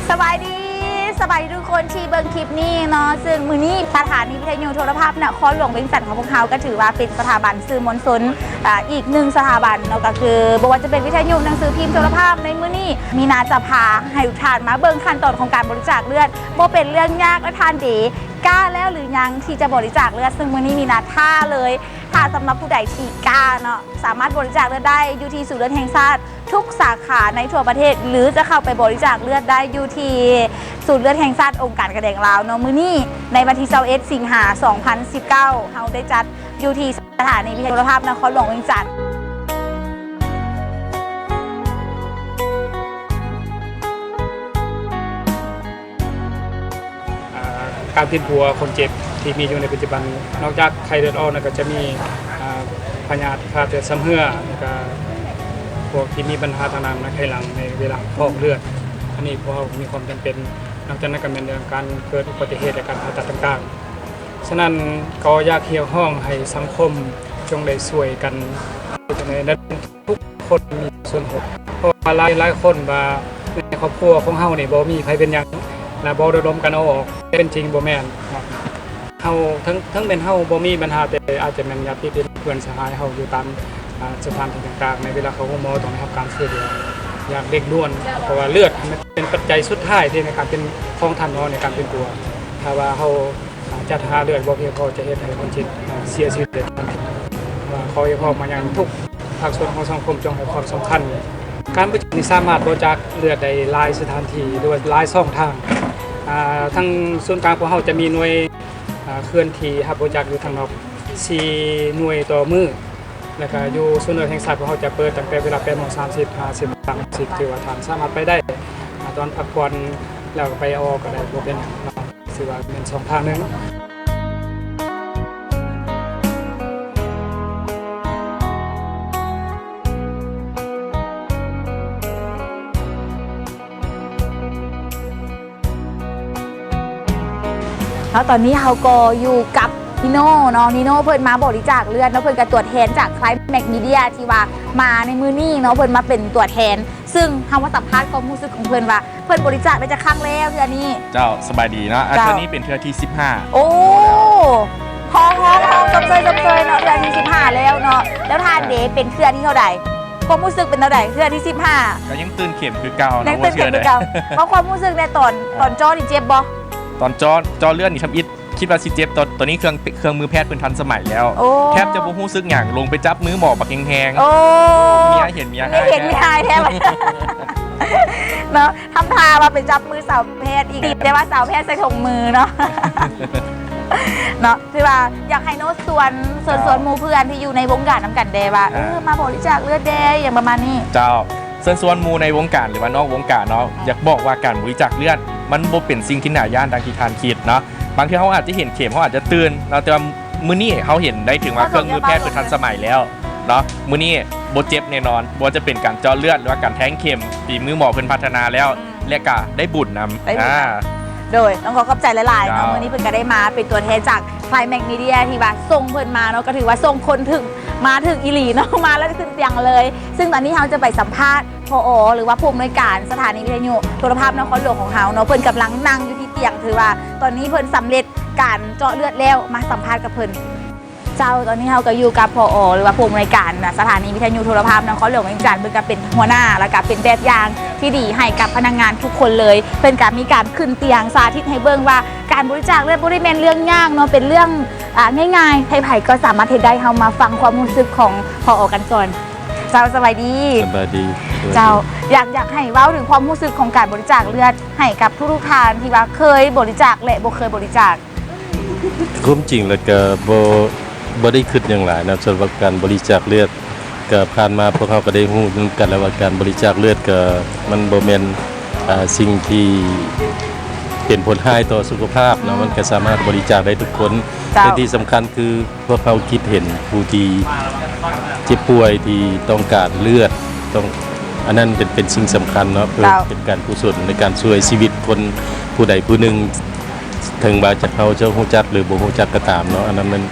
ສະບາຍດີ ສະບາຍດີທຸກຄົນທີ່ເບິ່ງຄລິບນີ້ເນາະ. ເຊິ່ງມື້ນີ້ສະຖານີວິທະຍຸໂທລະພາບນະຄອນຫຼວງວຽງຈັນຂອງພວກເຮົາ ກໍຖືວ່າເປັນສະຖາບັນສື່ມວນຊົນ ອາ ອີກໜຶ່ງສະຖາບັນເນາະ ກໍຄືບໍ່ວ່າຈະເປັນວິທະຍຸ, ໜັງສືພິມ, ໂທລະພາບ. ໃນມື້ນີ້ມີນາຈະພາໃຫ້ທຸກທ່ານມາເບິ່ງຂັ້ນຕອນຂອງການບໍລິຈາກເລືອດ. ບໍ່ເປັນເລື່ອງຍາກ ແລະ ທ່ານເດ ກ້າແລ້ວຫຼືຍັງທີ່ຈະບໍລິຈາກເລືອດ? ເຊິ່ງມື້ນີ້ມີນາທ້າເລີຍ ຖ້າສຳລັບຜູ້ໃດທີ່ກ້າເນາະ ສາມາດບໍລິຈາກເລືອດໄດ້ຢູ່ທີ່ສູນເລືອດແຫ່ງຊາດທຸກສາຂາໃນທົ່ວປະເທດ ຫຼື ຈະເຂົ້າໄປບໍລິຈາກເລືອດໄດ້ຢູ່ທີ່ສູນເລືອດແຫ່ງຊາດອົງການການແດງລາວເນາະ. ມື້ນີ້ໃນວັນທີຊາວເອັດ ສິງຫາ ສອງພັນສິບເກົ້າ ເຮົາໄດ້ຈັດຢູ່ທີ່ສະຖານີວິທະຍຸໂທລະພາບນະຄອນຫຼວງວຽງຈັນ. ອ່າ ການປິ່ນປົວຄົນເຈັບທີ່ມີຢູ່ໃນປັດຈຸບັນນີ້ ນອກຈາກໄຂ້ເລືອດອອກແລ້ວ ກໍຈະມີ ອ່າ ພະຍາດຂາດເລືອດຊຳເຮື້ອ ແລ້ວກໍພວກທີ່ມີບັນຫາທາງດ້ານໄຂຫຼັງໃນເວລາຟອກເລືອດ. ອັນນີ້ພວກເຮົາມີຄວາມຈຳເປັນ. ນອກຈາກນັ້ນກໍແມ່ນເລື່ອງການເກີດອຸບັດຕິເຫດ ແລະ ການຜ່າຕັດຕ່າງໆ. ສະນັ້ນກໍຢາກຮຽກຮ້ອງໃຫ້ສັງຄົມຈົ່ງໄດ້ຊ່ວຍກັນໃນ ທຸກຄົນມີສ່ວນຮ່ວມ ເພາະວ່າຫຼາຍ ຫຼາຍຄົນວ່າໃນຄອບຄົວຂອງເຮົານີ້ບໍ່ມີໃຜເປັນຫຍັງ ແລະ ບໍ່ໄດ້ລົມກັນເອົາອອກ. ແຕ່ເປັນຈິງບໍ່ແມ່ນເນາະ. ເຮົາເຖິງ ເຖິງແມ່ນເຮົາບໍ່ມີບັນຫາ ແຕ່ອາດຈະແມ່ນຍາດຕິເພື່ອນສະຫາຍເຮົາຢູ່ຕາມ ອ່າ ສະຖານທີ່ຕ່າງໆ ໃນເວລາເຂົ້າໂຮງໝໍຕ້ອງໄດ້ຮັບການຊ່ວຍເຫຼືອຢ່າງເລັ່ງດ່ວນ ເພາະວ່າເລືອດມັນເປັນປັດໄຈສຸດທ້າຍທີ່ໃນການເປັນ ຂອງທ່ານໝໍໃນການປິ່ນປົວ. ຖ້າວ່າເຮົາ ອ່າ ຈັດຫາເລືອດບໍ່ພຽງພໍ ຈະເຮັດໃຫ້ຄົນເຈັບ ອ່າ ເສຍຊີວິດໄດ້ທັນທີ. ວ່າຂໍຮຽກຮ້ອງມາຍັງທຸກພາກສ່ວນຂອງສັງຄົມ ຈົ່ງໃຫ້ຄວາມສຳຄັນ. ການບໍລິຈາກນີ້ສາມາດບໍລິຈາກເລືອດໄດ້ຫຼາຍສະຖານທີ່ ຫຼືວ່າຫຼາຍຊ່ອງທາງ. ອ່າ ທາງສູນກາງພວກເຮົາຈະມີໜ່ວຍ ອ່າ ເຄື່ອນທີ່ຮັບບໍລິຈາກຢູ່ທາງນອກສີ່ໜ່ວຍຕໍ່ມື້ ແລ້ວກະຢູ່ສູນເລືອດແຫ່ງຊາດພວກເຮົາຈະເປີດຕັ້ງແຕ່ເວລາແປດໂມງສາມສິບ ຫາສິບໂມງສາມສິບ ຖືວ່າທ່ານສາມາດໄປໄດ້ ອ່າ ຕອນພັກຜ່ອນ ແລ້ວກໍໄປເອົາອອກກໍໄດ້ ບໍ່ເປັນຫຍັງເນາະ. ຖືວ່າແມ່ນຊ່ອງທາງໜຶ່ງ. ແລ້ວຕອນນີ້ເຮົາກໍຢູ່ກັບນີໂນ່ເນາະ, ນີໂນ່ເພິ່ນມາບໍລິຈາກເລືອດເນາະ, ເພິ່ນກໍຕົວແທນຈາກ Climax Media ທີ່ວ່າມາໃນມື້ນີ້ເນາະ, ເພິ່ນມາເປັນຕົວແທນ. ຊຶ່ງເຮົາມາສຳພາດຄວາມຮູ້ສຶກຂອງເພິ່ນວ່າ ເພິ່ນບໍລິຈາກໄດ້ຈັກຄັ້ງແລ້ວເທື່ອນີ້? ເຈົ້າ ສະບາຍດີເນາະ. ອ່າ ເຈົ້າ ເທື່ອນີ້ເປັນເທື່ອທີສິບຫ້າ. ໂອ້ ໂອ້ ຮ້ອງ ຮ້ອງ ຮ້ອງ ຊົມເຊີຍ ຊົມເຊີຍເນາະ, ເທື່ອທີສິບຫ້າແລ້ວເນາະ. ແລ້ວທ່ານເດ ອ່າ ເປັນເທື່ອທີເທົ່າໃດ? ຄວາມຮູ້ສຶກເປັນແນວໃດ ເທື່ອທີສິບຫ້າ? ກໍຍັງຕື່ນເຕັ້ນຄືເກົ່າເນາະ, ຍັງຕື່ນເຕັ້ນຄືເກົ່າ. ເວົ້າເທື່ອໃດ. ເວົ້າຄວາມຮູ້ສຶກແດ່ ຕອນ ອ່າ ຕອນເຈາະນີ້ເຈັບບໍ່? ຕອນເຈາະ ເຈາະເລືອດນີ້ທຳອິດ ຄິດວ່າຊິເຈັບ. ຕອນ ຕອນນີ້ເຄື່ອງ ເຄື່ອງມືແພດເພິ່ນທັນສະໄໝແລ້ວ. ໂອ້ ແທບຈະບໍ່ຮູ້ສຶກຫຍັງ, ລົງໄປຈັບມືໝໍບັກແຮງໆ. ໂອ້ ເມຍເຫັນເມຍຮ້າຍ ເມຍເຫັນເມຍຮ້າຍແທ້ ເນາະ. ທຳທ່າວ່າໄປຈັບມືສາວແພດອີກ, ແຕ່ວ່າສາວແພດໃສ່ຖົງມືເນາະ ເນາະ. ຄືວ່າຢາກໃຫ້ໂນ້ດຊວນ ເຊີນຊວນ ເຈົ້າ ໝູ່ເພື່ອນທີ່ຢູ່ໃນວົງການນຳກັນແດ່ວ່າ ເອີ ອ່າ ມາບໍລິຈາກເລືອດແດ່ ຫຍັງປະມານນີ້. ເຈົ້າ ເຊີນຊວນໝູ່ໃນວົງການ ຫຼືວ່ານອກວົງການເນາະ, ອ່າ ຢາກບອກວ່າການບໍລິຈາກເລືອດ ມັນບໍ່ເປັນສິ່ງທີ່ໜ້າຢ້ານດັ່ງທີ່ທ່ານຄິດເນາະ. ບາງເທື່ອເຮົາອາດຈະເຫັນເຂັມ ເຮົາອາດຈະຕື່ນເນາະ, ແຕ່ວ່າມື້ນີ້ເຮົາເຫັນໄດ້ເຖິງວ່າເຄື່ອງມືແພດເພິ່ນທັນສະໄໝແລ້ວເນາະ. ມື້ນີ້ບໍ່ເຈັບແນ່ນອນ, ບໍ່ວ່າຈະເປັນການເຈາະເລືອດ ຫຼືວ່າການແທງເຂັມ, ຝີມືໝໍເພິ່ນພັດທະນາແລ້ວ ອືມ ແລະກະໄດ້ບຸນນຳ ໄດ້ບຸນນຳ. ອ່າ ໂດຍ ຕ້ອງຂໍຂອບໃຈຫຼາຍໆເນາະ. ເຈົ້າ ມື້ນີ້ເພິ່ນກໍໄດ້ມາເປັນຕົວແທນຈາກ Climax Media ທີ່ວ່າສົ່ງເພິ່ນມາເນາະ, ກໍຖືວ່າສົ່ງຄົນຖືກ ມາຖືກອີ່ຫຼີເນາະ, ມາແລ້ວຂຶ້ນຕຽງເລີຍ. ຊຶ່ງຕອນນີ້ເຮົາຈະໄປສຳພາດ ຜອ ຫຼືວ່າຜູ້ອຳນວຍການສະຖານີວິທະຍຸໂທລະພາບນະຄອນຫຼວງຂອງເຮົາເນາະ, ເພິ່ນກຳລັງນັ່ງຢູ່ທີ່ຕຽງ, ຖືວ່າຕອນນີ້ເພິ່ນສຳເລັດການເຈາະເລືອດແລ້ວ. ມາສຳພາດກັບເພິ່ນ. ເຈົ້າ ຕອນນີ້ເຮົາກໍຢູ່ກັບ ຜອ ຫຼືວ່າຜູ້ອຳນວຍການສະຖານີວິທະຍຸໂທລະພາບນະຄອນຫຼວງວຽງຈັນ, ເພິ່ນກໍເປັນຫົວໜ້າ ແລ້ວກໍເປັນແບບຢ່າງທີ່ດີໃຫ້ກັບພະນັກງານທຸກຄົນເລີຍ. ເພິ່ນກໍມີການຂຶ້ນຕຽງສາທິດໃຫ້ເບິ່ງວ່າ ການບໍລິຈາກເລືອດບໍ່ໄດ້ແມ່ນເລື່ອງຍາກເນາະ, ເປັນເລື່ອງ ອ່າ ງ່າຍໆ, ໃຜໆກໍສາມາດເຮັດໄດ້. ເຮົາມາຟັງຄວາມຮູ້ສຶກຂອງ ຜອ ກັນກ່ອນ. ເຈົ້າ ສະບາຍດີ. ສະບາຍດີ. ເຈົ້າ ຢາກ ຢາກໃຫ້ເວົ້າເຖິງຄວາມຮູ້ສຶກຂອງການບໍລິຈາກເລືອດໃຫ້ກັບທຸກໆທ່ານທີ່ວ່າເຄີຍບໍລິຈາກ ແລະ ບໍ່ເຄີຍບໍລິຈາກ. ຄວາມຈິງແລ້ວກໍບໍ່ ບໍ່ໄດ້ຄິດຫຍັງຫຼາຍນະ ສຳລັບການບໍລິຈາກເລືອດ. ກໍຜ່ານມາພວກເຮົາກໍໄດ້ຮູ້ນຳກັນແລ້ວວ່າ ການບໍລິຈາກເລືອດກໍມັນບໍ່ແມ່ນ ອ່າ ສິ່ງທີ່ເປັນຜົນຮ້າຍຕໍ່ສຸຂະພາບເນາະ, ອືມ ມັນກໍສາມາດບໍລິຈາກໄດ້ທຸກຄົນ. ເຈົ້າ ແຕ່ທີ່ສຳຄັນຄື ພວກເຮົາຄິດເຫັນຜູ້ທີ່ເຈັບປ່ວຍທີ່ຕ້ອງການເລືອດ ຕ້ອງ ອັນນັ້ນເປັນ ເປັນສິ່ງສຳຄັນເນາະ, ເພື່ອ ເຈົ້າ ເປັນການກຸສົນໃນການຊ່ວຍຊີວິດຄົນຜູ້ໃດຜູ້ໜຶ່ງ, ເຖິງວ່າຈະ ເຮົາຈະຮູ້ຈັກ ຫຼື ບໍ່ຮູ້ຈັກກໍຕາມເນາະ. ອັນນັ້ນມັນ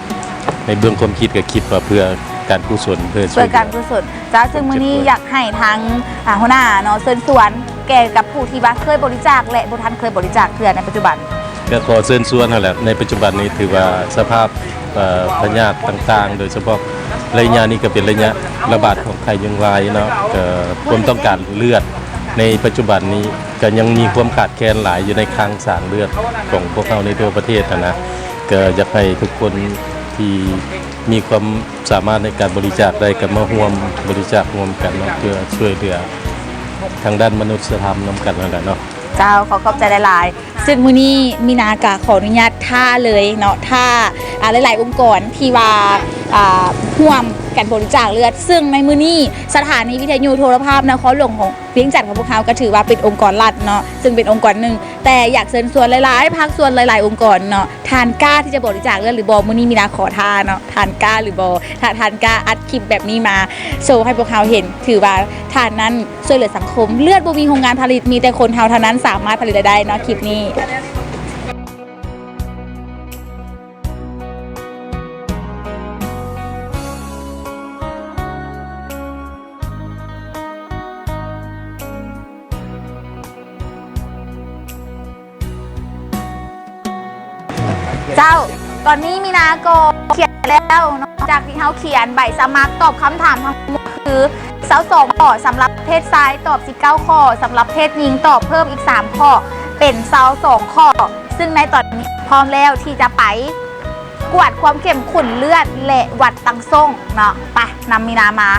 ໃນເບື້ອງຄວາມຄິດກໍຄິດວ່າເພື່ອການກຸສົນ, ເພື່ອ ເພື່ອການກຸສົນ. ເຈົ້າ ເຊິ່ງມື້ນີ້ຢາກໃຫ້ທາງ ອ່າ ຫົວໜ້າເນາະ ເຊີນຊວນ ແກ່ກັບຜູ້ທີ່ວ່າເຄີຍບໍລິຈາກ ແລະ ບໍ່ທັນເຄີຍບໍລິຈາກເທື່ອໃນປັດຈຸບັນ? ກໍຂໍເຊີນຊວນຫັ້ນແຫຼະ, ໃນປັດຈຸບັນນີ້ຖືວ່າສະພາບ ເອີ ພະຍາດຕ່າງໆ ໂດຍສະເພາະໄລຍະນີ້ກໍເປັນໄລຍະລະບາດຂອງໄຂ້ຍຸງລາຍເນາະ, ກໍຄວາມຕ້ອງການເລືອດໃນປັດຈຸບັນນີ້ກໍຍັງມີຄວາມຂາດແຄນຫຼາຍຢູ່ໃນຄັງສາງເລືອດຂອງພວກເຮົາໃນທົ່ວປະເທດຫັ້ນນະ. ກໍຢາກໃຫ້ທຸກຄົນທີ່ມີຄວາມສາມາດໃນການບໍລິຈາກໄດ້ ກໍມາຮ່ວມບໍລິຈາກຮ່ວມກັນເນາະ ເພື່ອຊ່ວຍເຫຼືອທາງດ້ານມະນຸດສະທຳນຳກັນຫັ້ນແຫຼະເນາະ. ເຈົ້າ ຂໍຂອບໃຈຫຼາຍໆ. ຊຶ່ງມື້ນີ້ມີນາກະຂໍອະນຸຍາດທ້າເລີຍເນາະ, ທ້າ ອ່າ ຫຼາຍໆອົງກອນທີ່ວ່າ ອ່າ ຮ່ວມກັນບໍລິຈາກເລືອດ. ຊຶ່ງໃນມື້ນີ້ສະຖານີວິທະຍຸໂທລະພາບນະຄອນຫຼວງຂອງວຽງຈັນຂອງພວກເຮົາກໍຖືວ່າເປັນອົງກອນລັດເນາະ, ຊຶ່ງເປັນອົງກອນໜຶ່ງ, ແຕ່ຢາກເຊີນຊວນຫຼາຍໆພາກສ່ວນ, ຫຼາຍໆອົງກອນເນາະ. ທ່ານກ້າທີ່ຈະບໍລິຈາກເລືອດຫຼືບໍ່? ມື້ນີ້ມີນາຂໍທ້າເນາະ, ທ່ານກ້າຫຼືບໍ່? ຖ້າທ່ານກ້າ ອັດຄລິບແບບນີ້ມາໂຊໃຫ້ພວກເຮົາເຫັນ, ຖືວ່າທ່ານນັ້ນ ຊ່ວຍເຫຼືອສັງຄົມ. ເລືອດບໍ່ມີໂຮງງານຜະລິດ, ມີແຕ່ຄົນເຮົາເທົ່ານັ້ນສາມາດຜະລິດລາຍໄດ້ເນາະ. ຄລິບນີ້ ເຈົ້າ ຕອນນີ້ມີນາກໍຂຽນແລ້ວເນາະ, ຈາກທີ່ເຮົາຂຽນໃບສະໝັກຕອບຄຳຖາມທັງໝົດຄືຊາວສອງຂໍ້, ສຳລັບເພດຊາຍຕອບສິບເກົ້າຂໍ້, ສຳລັບເພດຍິງຕອບເພີ່ມອີກສາມຂໍ້ ເປັນຊາວສອງຂໍ້. ຊຶ່ງໃນຕອນນີ້ພ້ອມແລ້ວທີ່ຈະໄປກວດຄວາມເຂັ້ມຂຸ້ນເລືອດ ແລະ ວັດຕັງໂສ້ງເນາະ. ໄປ ນຳມີນາມາ.